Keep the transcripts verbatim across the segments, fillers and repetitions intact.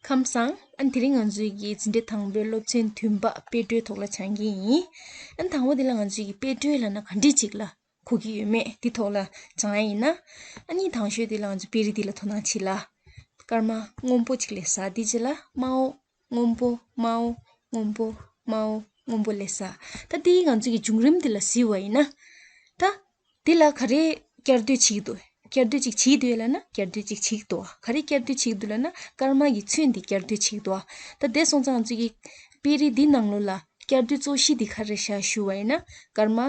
ཁམས་བཟང་། ཨ་ནི་དེ་རིང་ང་ཚོའི་གི་འཛིན་གྲྭ་དང་པོའི་སློབ་ཚན་བདུན་པ་དཔེ་སྤྲོའི་ཐོག་ལ་སྦྱང་གི་ཡིན། ཨ་ནི་དང་པོ་དེ་ལ་ང་ཚོའི་གི་དཔེ་སྤྲོ་ལབ་ན་ག་འདྲ་ཅིག་ལ་གོ་གི་ཡོད་མེད་དེ་ཐོག་ལ་སྦྱང་ཡ་ཡིན་ན། ཨ་ནི་དང་ཤོས་དེ་ལ་ང་ཚོ་དཔེ་རིས་དེ་ལ་དོ་སྣང་བྱེད་ལ། སྐར་མ་སྔོན་པོ་ཅིག་ལས་ས་དེ་རྗེས་ལ་དམར་པོ། སྔོན་པོ། དམར་པོ། སྔོན་པོ། དམར་པོ། སྔོན་པོ་ལས་ས། ད་དེ་ང་ཚོ་གི་བྱུང་རིམ་དེ་ལ་གཟིགས་པ་ཡིན་ན། ད་དེ་ལ་ག་རེ་བསྐྱར་ཟློས་བྱེད་ཀྱི་འདུག་བསྐྱར་ཟློས་ཅིག་བྱེད་ཀྱི་འདུག་ལབ་ན་བསྐྱར་ཟློས་ཅིག་བྱེད་ཀྱི་འདུག་ག་རེ་བསྐྱར་ཟློས་བྱེད་ཀྱི་འདུག་ལབ་ན་སྐར་མ་གི་ཚོན་དེ་བསྐྱར་ཟློས་བྱེད་ཀྱི་འདུག་ད་དེ་སོང་ཙང་ང་ཚོ་གི་དཔེ་རིས་འདི་ནང་ལོགས་ལ་བསྐྱར་ཟློས་གཙོ་གཞི་དེ་ག་རེ་རེད་ཤག་ཞུ་བ་ཡིན་ན་སྐར་མ་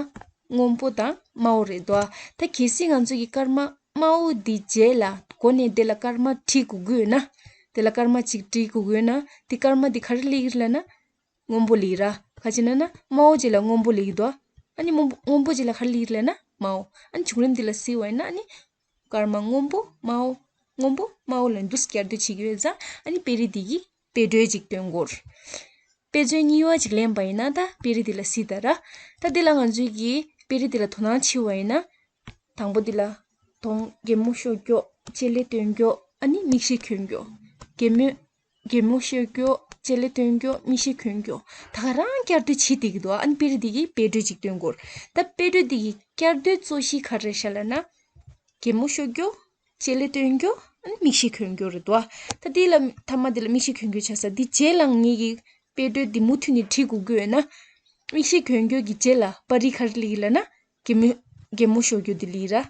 སྔོན་པོ་དང་དམར་པོ་རེད་འདུག་ད་གལ་སྲིད་ང་ཚོ་གི་སྐར་མ་དམར་པོ་འདི་རྗེས་ལ་འགོ་ནས་དེ་ལ་སྐར་མ་བྲིས་དགོས་ཀྱི་ཡོད་ན། དེ་ལ་སྐར་མ་གཅིག་བྲིས་དགོས་ཀྱི་ཡོད་ན་དེ་སྐར་མ་འདི་ག་རེ་སླེབས་ཀྱི་རེད་ལབ་ན། སྔོན་པོ་སླེབས་ར། ག་ཅི་ན་ན་དམར་པོ་རྗེས་ལ་སྔོན་པོ་སླེབས་ཀྱི་འདུག་ཨ་ནི་སྔོན་པོ་སྔོན་པོ་རྗེས་ལ་ག་རེ་སླེབས་ཀྱི་རེད་ལབ་ན་དམར་པོ། ཨ་ནི་བྱུང་རིམ་འདི་ལ་གཟིགས་པ་ཡིན་ན་ཨ་ནི་སྐར་མ་སྔོན་པོ་དམར་པོ། སྔོན་པོ་དམར་པོ་ལ་འདུག་བསྐྱར་ཟློས་བྱེད་ཀྱི་ཡོད་ཙང་ཨ་ནི་དཔེ་རིས་འདི་གི་དཔེ་སྤྲོ་ཅིག་སྟོན་དགོས། དཔེ་མཚོན་གཉིས་པ་ཅིག་ལེན་པ་ཡིན་ན་ད་དཔེ་རིས་འདི་ལ་གཟིགས་དང་ར། ད་འདི་ལ་ང་ཚོས་ཀྱི་དཔེ་རིས་འདི་ལ་དོ་སྣང་བྱེད་པ་ཡིན་ན། དང་པོ་འདི་ལ། གདོང་གད་མོ་ཤོར་རྒྱུ། ལྕེ་ལེ་སྟོན་རྒྱུ། ཨ་ནི་མིག་ཤེལ་གྱོན་རྒྱུ། གད་མོ། གད་མོ་ཤོར་རྒྱུ། ལྕེ་ལེ་སྟོན་རྒྱུ། མིག་ཤེལ་གྱོན་རྒྱུ། ད་ག་རང་བསྐྱར་ཟློས་བྱེད་བསྡད་ཀྱི་འདུག་ཨ་ནི་དཔེ་རིས་འདི་གི་དཔེ་སྤྲོ་ཅིག་སྟོན་དགོས། ད་དཔེ་སྤྲོ་འདི་གི་བསྐྱར་ཟློས་གཙོ་གཞི་ག་རེ་རེད་ཤག་ལབ་ན། གད་མོ་ཤོར་རྒྱུ། ལྕེ་ལེ་སྟོན་རྒྱུ། ཨ་ནི་མིག་ཤེལ་གྱོན་རྒྱུ་རེད་འདུག་ད་འདི་ལ་མཐའ་མ་འདི་ལ་མིག་ཤེལ་གྱོན་རྒྱུ་ཆགས་ས་འདི་རྗེས་ལ་ངེད་ཀྱི་དཔེ་སྤྲོ་འདི་མུ་མཐུད་ནས་བྲིས་དགོས་ཀྱི་ཡོད་ན། མིག་ཤེལ་གྱོན་རྒྱུ་གི་རྗེས་ལ་པར་རིས་ག་རེ་སླེབས་ཀྱི་ལབ་ན། གད་མོ། གད་མོ་ཤོར་རྒྱུ་འདི་སླེབས་ར།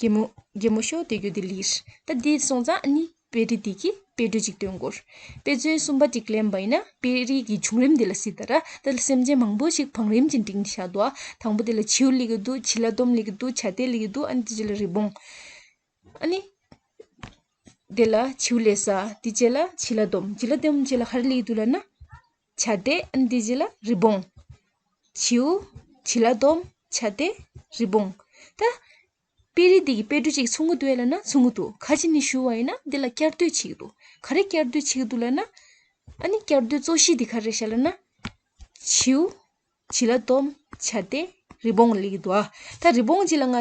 གད་མོ། གད་མོ་ཤོར་བསྡད་རྒྱུ་འདི་སླེབས། ད་འདི་སོང་ཙང་ཨ་ནི་དཔེ་རིས་འདི་གི་དཔེ་སྤྲོ་ཅིག་སྟོན་དགོས། དཔེ་མཚོན་གསུམ་པ་ཅིག་ལེན་པ་ཡིན་ན་དཔེ་རིས་ཀྱི་བྱུང་རིམ་འདི་ལ་གཟིགས་དང་ར། ད་སེམས་ཅན་མང་པོ་ཞིག་བང་རིམ་གྱིས་བསྒྲིགས་ནས་བཞག་འདུག་དང་པོ་དེ་ལ་བྱིའུ་སླེབས་ཀྱི་འདུག་བྱི་ལ་སྡོམ་སླེབས་ཀྱི་འདུག་བྱ་དེ་སླེབས་ཀྱི་འདུག་ཨ་ནི་དེ་རྗེས་ལ་རི་བོང་། ཨ་ནི། དེ་ལ་བྱིའུ་སླེབས་ས། དེ་རྗེས་ལ་བྱི་ལ་སྡོམ། བྱི་ལ་སྡོམ་རྗེས་ལ་ག་རེ་སླེབས་ཀྱི་འདུག་ལབ་ན། བྱ་དེ། ཨ་ནི་དེ་རྗེས་ལ་རི་བོང་། བྱིའུ། བྱི་ལ་སྡོམ། བྱ་དེ། རི་བོང་། ད། དཔེ་རིས་འདི་གི་དཔེ་སྤྲོ་ཅིག་མཚུངས་ཀྱི་འདུག་ལབ་ན་མཚུངས་ཀྱི་འདུག་ག་ཅི་ནས་ཞུ་བ་ཡིན་ན་འདི་ལ་བསྐྱར་ཟློས་བྱེད་ཀྱི་འདུག་ག་རེ་བསྐྱར་ཟློས་བྱེད་ཀྱི་འདུག་ལབ་ན། ཨ་ནི་བསྐྱར་ཟློས་གཙོ་གཞི་འདི་ག་རེ་རེད་ཤག་ལབ་ན། བྱིའུ། བྱི་ལ་སྡོམ། བྱ་དེ། རི་བོང་སླེབས་ཀྱི་འདུག་ཨ། ད་རི་བོང་རྗེས་ལ་ང་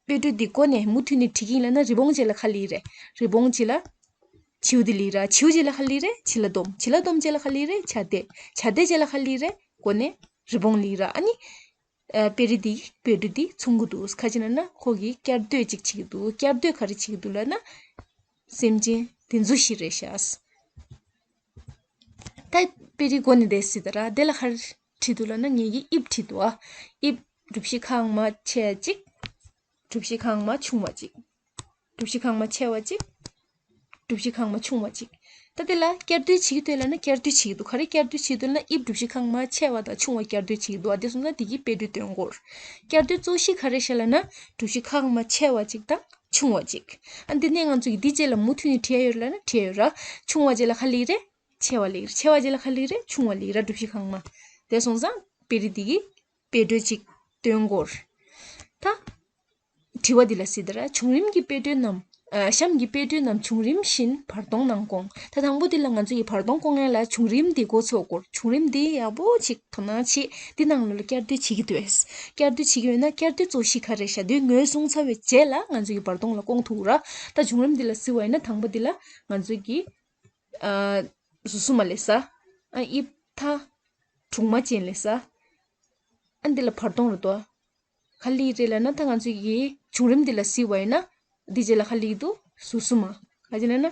དཔེ་སྤྲོ་འདི་འགོ་ནས་མུ་མཐུད་ནས་བྲིས་ཀྱི་ཡིན་ལབ་ན་རི་བོང་རྗེས་ལ་ག་རེ་སླེབས་རེད། རི་བོང་རྗེས་ལ་བྱིའུ་འདི་སླེབས་ར། བྱིའུ་རྗེས་ལ་ག་རེ་སླེབས་རེད། བྱི་ལ་སྡོམ། བྱི་ལ་སྡོམ་རྗེས་ལ་ག་རེ་སླེབས་རེད། བྱ་དེ། བྱ་དེ་རྗེས་ལ་ག་རེ་སླེབས་རེད། འགོ་ནས་རི་བོང་སླེབས་ར། ཨ་ནི། ཨ། དཔེ་རིས་འདི་དཔེ་སྤྲོ་འདི་མཚུངས་ཀྱི་འདུག་ག་ཅི་ན་ན་ཁོ་གིས་བསྐྱར་ཟློས་ཅིག་བྱེད་ཀྱི་འདུག་བསྐྱར་ཟློས་ག་རེ་བྱེད་ཀྱི་འདུག་ལབ་ན། སེམས་ཅན་དེ་ཚོ་ཞིག་རེད་ཤག་ད་དཔེ་རིས་འགོ་ནས་དེ་སྲིད་ད་ར་དེ་ལ་ག་རེ་བྲིས་འདུག་ལབ་ན་ངེད་ཀྱིས་དབྱིབས་བྲིས་འདུག་ཨ། དབྱིབས་གྲུ་བཞི་ཁ་གང་མ་ཆེ་བ་གཅིག་གྲུ་བཞི་ཁ་གང་མ་ཆུང་བ་གཅིག་གྲུ་བཞི་ཁ་གང་མ་ཆེ་བ་གཅིག་གྲུ་བཞི་ཁ་གང་མ་ཆུང་བ་གཅིག་ད་དེ་ལ་བསྐྱར་ཟློས་བྱེད་ཀྱི་འདུག་ལབ་ན་བསྐྱར་ཟློས་བྱེད་ཀྱི་འདུག་ག་རེ་བསྐྱར་ཟློས་བྱེད་ཀྱི་འདུག་ལབ་ན་དབྱིབས་གྲུ་བཞི་ཁ་གང་མ་ཆེ་བ་དང་ཆུང་བ་བསྐྱར་ཟློས་བྱེད་ཀྱི་འདུག་ཨ། དེ་སོང་ཙང་དེ་གི་དཔེ་སྤྲོ་སྟོན་དགོས། བསྐྱར་ཟློས་གཙོ་གཞི་ག་རེ་ཤག་ལབ་ན་གྲུ་བཞི་ཁ་གང་མ་ཆེ་བ་གཅིག་དང་ཆུང་བ་གཅིག་ཨ། འདི་ནས་ང་ཚོ་གི་འདི་རྗེས་ལ་མུ་མཐུད་ནས་བྲིས་ཡ་ཡོད་ལབ་ན་བྲིས་ཡ་ཡོད་ར། ཆུང་བ་རྗེས་ལ་ག་རེ་སླེབས་རེད། ཆེ་བ་སླེབས་རེད། ཆེ་བ་རྗེས་ལ་ག་རེ་སླེབས་རེད། ཆུང་བ་སླེབས་ར། གྲུ་བཞི་ཁ་གང་མ། དེ་སོང་ཙང་དཔེ་རིས་འདི་གི་དཔེ་སྤྲོ་གཅིག་སྟོན་དགོས། ད། དྲི་བ་འདི་ལ་གཟིགས་དང་ར། བྱུང་རིམ་གྱི་དཔེ་སྤྲོ་རྣམས། ཨ། གཤམ་གྱི་དཔེ་སྤྲོ་རྣམས་བྱུང་རིམ་བཞིན་བར་སྟོང་ནང་བསྐོང་། ད་དང་པོ་འདི་ལ་ང་ཚོ་ཡི་བར་སྟོང་བསྐོང་ཡ་ལ་བྱུང་རིམ་འདི་འགོ་ཚུགས་དགོས། བྱུང་རིམ་འདི་ཡག་པོ་ཅིག་དོ་སྣང་བྱེད། འདི་ནང་ལོགས་ལ་བསྐྱར་ཟློས་བྱེད་ཀྱི་འདུག་བསྐྱར་ཟློས་བྱེད་ཀྱི་ཡོད་ན་བསྐྱར་ཟློས་གཙོ་གཞི་ག་རེ་ཤག་འདི་ངོས་བཟུང་ཚར་བའི་རྗེས་ལ་ང་ཚོ་ཡི་བར་སྟོང་ལ་བསྐོང་ཐུབ་ར། ད་བྱུང་རིམ་འདི་ལ་གཟིགས་པ་ཡིན་ན་དང་པོ་འདི་ལ་ང་ཚོ་གི་ཨ། ཟུར་གསུམ་མ་སླེབས་ས། ཨ། དབྱིབས་མཐའ་གྲུང་མ་ཅན་སླེབས་ས། ཨ། འདི་ལ་བར་སྟོང་རེད་དོ། ག་རེ་སླེབས་རེད་ལབ་ན་ད་ང་ཚོ་ཡི་བྱུང་རིམ་འདི་ལ་གཟིགས་པ་ཡིན་ན་འདི་རྗེས་ལ་ག་རེ་སླེབས་འདུག་ཟུར་གསུམ་མ། ག་ཅི་ལབ་ན།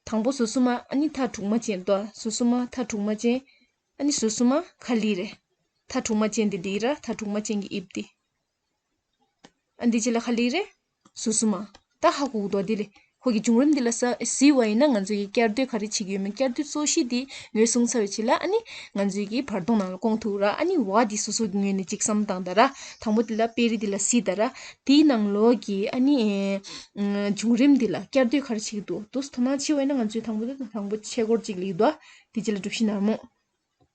དང་པོ་ཟུར་གསུམ་མ་ཨ་ནི་མཐའ་གྲུང་མ་ཅན་དོ། ཟུར་གསུམ་མ་མཐའ་གྲུང་མ་ཅན། ཨ་ནི་ཟུར་གསུམ་མ་ག་རེ་སླེབས་རེད། མཐའ་གྲུང་མ་ཅན་འདི་སླེབས་ར། མཐའ་གྲུང་མ་ཅན་གྱི་དབྱིབས་འདི། ཨ། འདི་རྗེས་ལ་ག་རེ་སླེབས་རེད། ཟུར་གསུམ་མ། ད་ཧ་གོ་གི་འདུག་འདི་ལས་ཁོ་གི་བྱུང་རིམ་འདི་ལ་ས་གཟིགས་པ་ཡིན་ན་ང་ཚོ་གི་བསྐྱར་ཟློས་ག་རེ་བྱེད་ཀྱི་ཡོད་མེད་བསྐྱར་ཟློས་གཙོ་གཞི་འདི་ངོས་བཟུང་ཚར་བའི་རྗེས་ལ་ཨ་ནི་ང་ཚོ་གི་བར་སྟོང་ནང་ལ་བསྐོང་ཐུབ་ར། ཨ་ནི་བ་འདི་སོ་སོ་གི་ངོས་ནས་ཅིག་བསམ་བཏང་ད་ར། དང་པོ་འདི་ལ་དཔེ་རིས་འདི་ལ་གཟིགས་ད་ར། དེའི་ནང་ལོགས་ཀྱི་ཨ་ནི་ཨེ། བྱུང་རིམ་འདི་ལ་བསྐྱར་ཟློས་ག་རེ་བྱེད་ཀྱི་འདུག་འདུག་དོ་སྣང་བྱེད་པ་ཡིན་ན་ང་ཚོས་དང་པོ་དང་པོ་ཕྱེད་སྐོར་ཅིག་སླེབས་འདུག་དེ་རྗེས་ལ་གྲུ་བཞི་ནར་མོ།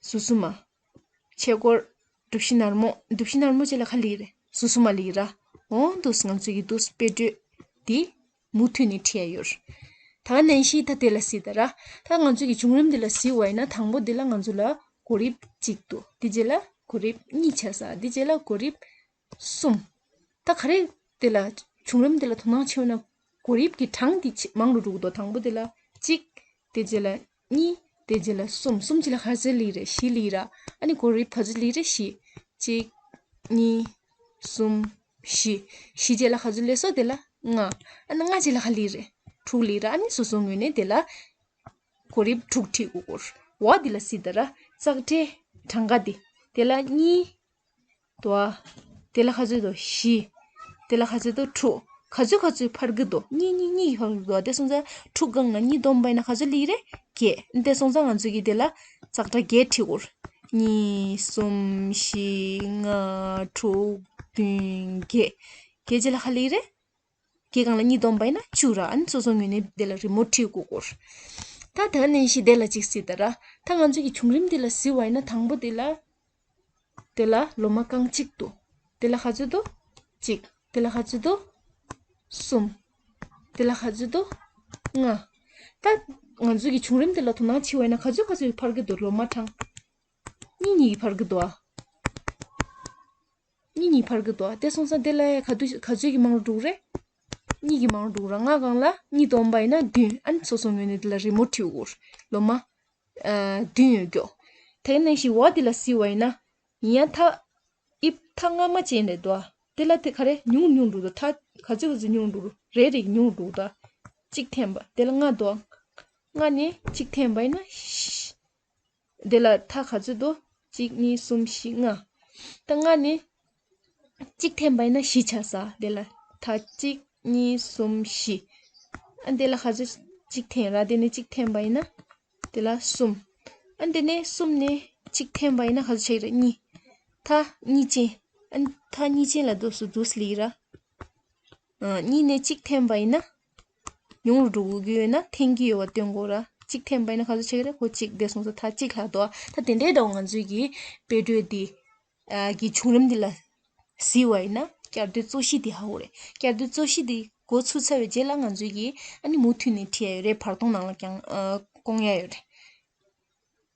ཟུར་གསུམ་མ། ཕྱེད་སྐོར། གྲུ་བཞི་ནར་མོ། གྲུ་བཞི་ནར་མོ་རྗེས་ལ་ག་རེ་སླེབས་རེད། ཟུར་གསུམ་མ་སླེབས་ར། འོ་འདུག་སེ་ང་ཚོ་གི་འདུག་སེ་དཔེ་སྤྲོ་འདི་མུ་མཐུད་ནས་བྲིས་ཡ་ཡོད། ད་ནང་བཞིན་ད་དེ་ལ་གཟིགས་ད་ར། ད་ང་ཚོ་གི་བྱུང་རིམ་འདི་ལ་གཟིགས་པ་ཡིན་ན་དང་པོ་འདི་ལ་ང་ཚོ་ལ་གོ་རིམ་གཅིག་འདུག་དེ་རྗེས་ལ་གོ་རིམ་གཉིས་ཆགས་ས། དེ་རྗེས་ལ་གོ་རིམ་གསུམ། ད་ག་རེ་དེ་ལ་བྱུང་རིམ་དེ་ལ་དོ་སྣང་བྱས་ན་གོ་རིམ་གྱི་གྲངས་དེ་ཆེ་མང་རུ་འགྲོ་གི་འདུག་དང་པོ་དེ་ལ་གཅིག་དེ་རྗེས་ལ་གཉིས། དེ་རྗེས་ལ་གསུམ། གསུམ་རྗེས་ལ་ག་ཚོད་སླེབས་རེད། བཞི་སླེབས་ར། ཨ་ནི་གོ་རིམ་ག་ཚོད་སླེབས་རེད། བཞི། གཅིག་གཉིས། གསུམ། བཞི། བཞི་རྗེས་ལ་ག་ཚོད་སླེབས་སོང་། དེ་ལ་ལྔ། ཨ་ནི་ལྔ་རྗེས་ལ་ག་སླེབས་རེད། དྲུག་སླེབས་ར། ཨ་ནི་སོ་སོའི་ངོས་ནས་དེ་ལ་གོ་རིམ་དྲུག་ཁྲིད་དགོས་སྐོར། འོ་དེ་ལ་གཟིགས་དང་ར། ཙག་སྒྲའི་གྲངས་ཀ་དེ། དེ་ལ་གཉིས། དོ། དེ་ལ་ག་ཚོད་དོ། བཞི། དེ་ལ་ག་ཚོད་དོ། དྲུག། ག་ཚོད་ག་ཚོད་འཕར་གི་དོ། གཉིས་གཉིས་གཉིས་ཀྱིས་འཕར་གི་དོ། དེ་སོང་ཙང་དྲུག་སྒང་ལ་གཉིས་བསྡོམས་པ་ཡིན་ན་ག་ཚོད་སླེབས་རེད། བརྒྱད། དེ་སོང་ཙང་ང་ཚོས་ཀྱི་དེ་ལ་ཙག་སྒྲ་བརྒྱད་ཁྲིད་དགོས། གཉིས། གསུམ། བཞི། ལྔ། དྲུག་བདུན། བརྒྱད། བརྒྱད་རྗེས་ལ་ག་སླེབས་རེད། བརྒྱད་སྒང་ལ་གཉིས་བསྡོམས་པ་ཡིན་ན་བཅུ་ར། ཨ་ནི་སོ་སོའི་ངོས་ནས་དེ་ལ་རི་མོ་བྲིས་དགོས་སྐོར། ད་དེ་ནས་བཞི་དེ་ལ་གཅིག་གཟིགས་དང་ར། ད་ང་ཚོས་ཀྱི་བྱུང་རིམ་དེ་ལ་གཟིགས་པ་ཡིན་ན་དང་པོ་དེ་ལ། དེ་ལ་ལོ་མ་རྐང་གཅིག་འདུག་དེ་ལ་ག་ཚོད་འདུག་གཅིག་དེ་ལ་ག་ཚོད་འདུག་གསུམ། དེ་ལ་ག་ཚོད་འདུག་ལྔ། ད་ང་ཚོས་ཀྱི་བྱུང་རིམ་དེ་ལ་དོ་སྣང་བྱེད་པ་ཡིན་ན་ག་ཚོད་ག་ཚོད་འཕར་གི་འདུག་ལོ་མ་གྲངས། གཉིས་གཉིས་འཕར་གི་འདུག་ཨ། གཉིས་གཉིས་འཕར་གི་འདུག་ཨ། དེ་སོང་ཙང་དེ་ལ་ག་དུས་ག་ཚོད་ཀྱི་མང་རུ་འགྲོ་གི་རེད། གཉིས་ཀྱི་མང་རུ་འགྲོ་གི་རེད། ལྔ་སྒང་ལ་གཉིས་བསྡོམས་པ་ཡིན་ན་བདུན། ཨ་ནི་སོ་སོའི་ངོས་ནས་དེ་ལ་རི་མོ་བྲིས་དགོས། ལོ་མ་ཨ་བདུན་ཡོད་རྒྱུ། དེ་ནས་བཞི་བ་དེ་ལ་གཟིགས་པ་ཡིན་ན། ཡིན་ཡང་མཐའ། དབྱིབས་མཐའ་སྔ་མ་ཅན་རེད་འདུག་ཨ། དེ་ལ་དེ་ག་རེ་ཉུང་ཉུང་འགྲོ་འདུག་མཐའ་ག་ཚོད་ག་ཚོད་ཉུང་འགྲོ། རེ་རེ་ཉུང་འགྲོ་འདུག་གཅིག་འཐེན་པ་དེ་ལ་ལྔ་འདུག་ལྔ་ནས་གཅིག་འཐེན་པ་ཡིན་ན། དེ་ལ་མཐའ་ག་ཚོད་འདུག་གཅིག་གཉིས། གསུམ། བཞི། ལྔ། ད་ལྔ་ནས་གཅིག་འཐེན་པ་ཡིན་ན་བཞི་ཆགས་ས། དེ་ལ་མཐའ་གཅིག་གཉིས། གསུམ། བཞི། ཨ་དེ་ལ་ག་ཚོད་གཅིག་འཐེན་ར། དེ་ནས་གཅིག་འཐེན་པ་ཡིན་ན་དེ་ལ་གསུམ། ཨ་དེ་ནས་གསུམ་ནས་གཅིག་འཐེན་པ་ཡིན་ན་ག་ཚོད་ཆགས་ཀྱི་རེད། གཉིས། མཐའ་གཉིས་ཅན། ཨ་མཐའ་གཉིས་ཅན་ལ་འདུག་སུ་འདུག་སླེབས་ར། ཨ་གཉིས་ནས་གཅིག་འཐེན་པ་ཡིན་ན། ཉུང་རུ་འགྲོ་གི་ཡོད་ན་འཐེན་གྱི་ཡོད་པ་སྟོན་དགོས་ར། གཅིག་འཐེན་པ་ཡིན་ན་ག་ཚོད་ཆགས་ཀྱི་རེད། ཁོ་གཅིག་དེ་སོང་ཙང་མཐའ་གཅིག་ལྷག་འདུག་ད་དེ་འདྲའི་འདྲ་བོ་ང་ཚོའི་གི་དཔེ་བགྲོད་འདི་ཨ་གི་བྱུང་རིམ་འདི་ལ་གཟིགས་པ་ཡིན་ན་བསྐྱར་ཟློས་རྩོད་གཞི་འདི་ཧ་གོ་རེད། བསྐྱར་ཟློས་རྩོད་གཞི་འདི་འགོ་ཚུགས་ཚར་བའི་རྗེས་ལ་ང་ཚོའི་གི་ཨ་ནི་མུ་མཐུད་ནས་ཁྲིད་ཡ་ཡོད་རེད། བར་སྟོང་ནང་ལ་ཀྱང་ཨ་སྐོང་ཡ་ཡོད་རེད།